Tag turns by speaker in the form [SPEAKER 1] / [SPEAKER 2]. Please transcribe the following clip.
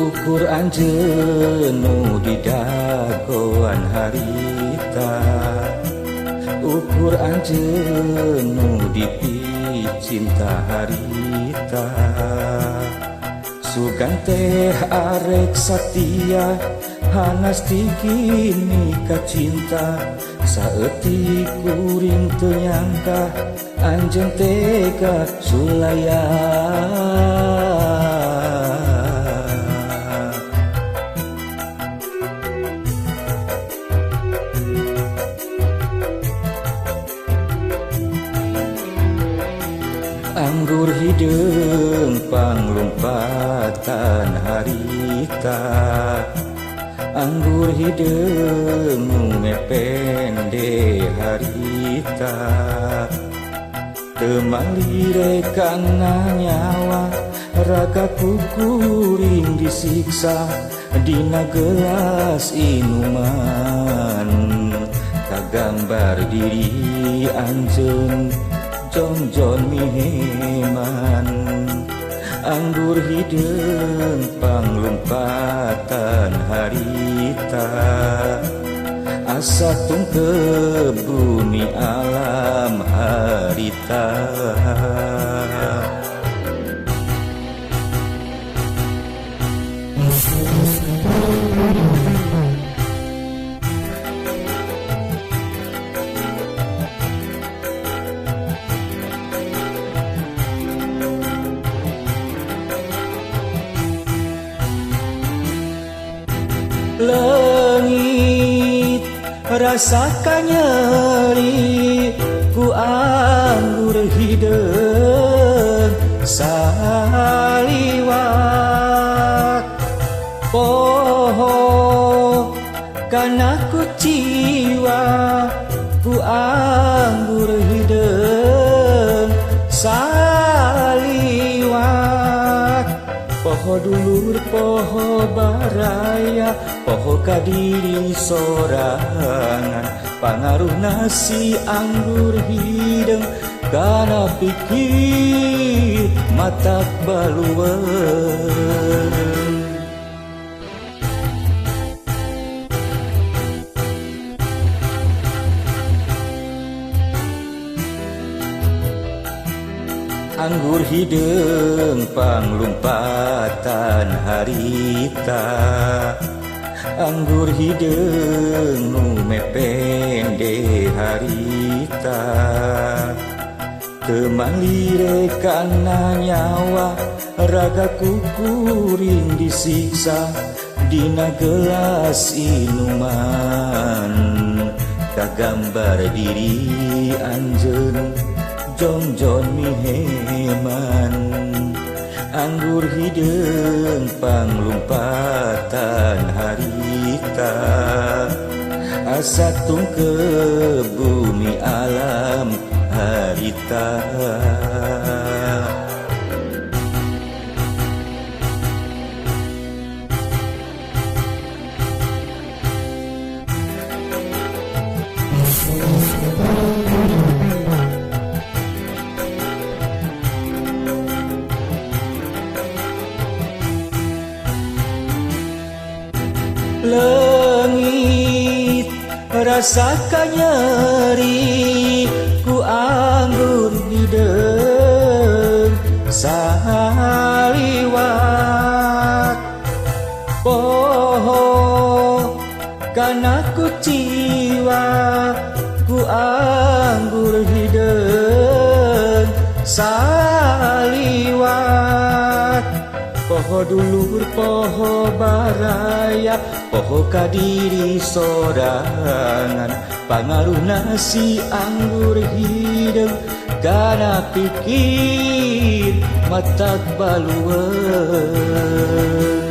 [SPEAKER 1] Ukur anjeun nu didagoan harita, ukur anjeun nu dipicinta harita. Sugan teh arek satia hanas ti kini kacinta, saeutik kuring teu nyangka anjeun teh sulaya. Anggur hideung panglumpatan harita, anggur hideung nu mepende harita. Teu malire kana nyawa raga kukuring disiksa dina gelas inuman. Kagambar diri anjeun jongjon miheman. Anggur hideung panglumpatan harita, asa tungkep bumi alam harita. Leungit rasakan nyeri ku anggur hideung saliwat. Poho kana kuciwa ku anggur hideung saliwat. Poho dulur poho baraya poho kadiri sorangan, pangaruh nasi anggur hideung kana pikir matak baluweung. Anggur hideung panglumpatan harita, anggur hideung nu mepende harita. Teu malire kana nyawa raga kukuring disiksa dina gelas inuman. Kagambar diri anjeun jongjon miheman. Anggur hideung panglumpatan harita, asa tungkep bumi alam harita. Leungit rasakan nyeri ku anggur hideung saliwat. Poho kana kuciwa ku anggur hideung saliwat. Poho dulur poho baraya poho kadiri sorangan, pangaruh nasi anggur hideung kana pikir matak baluweung.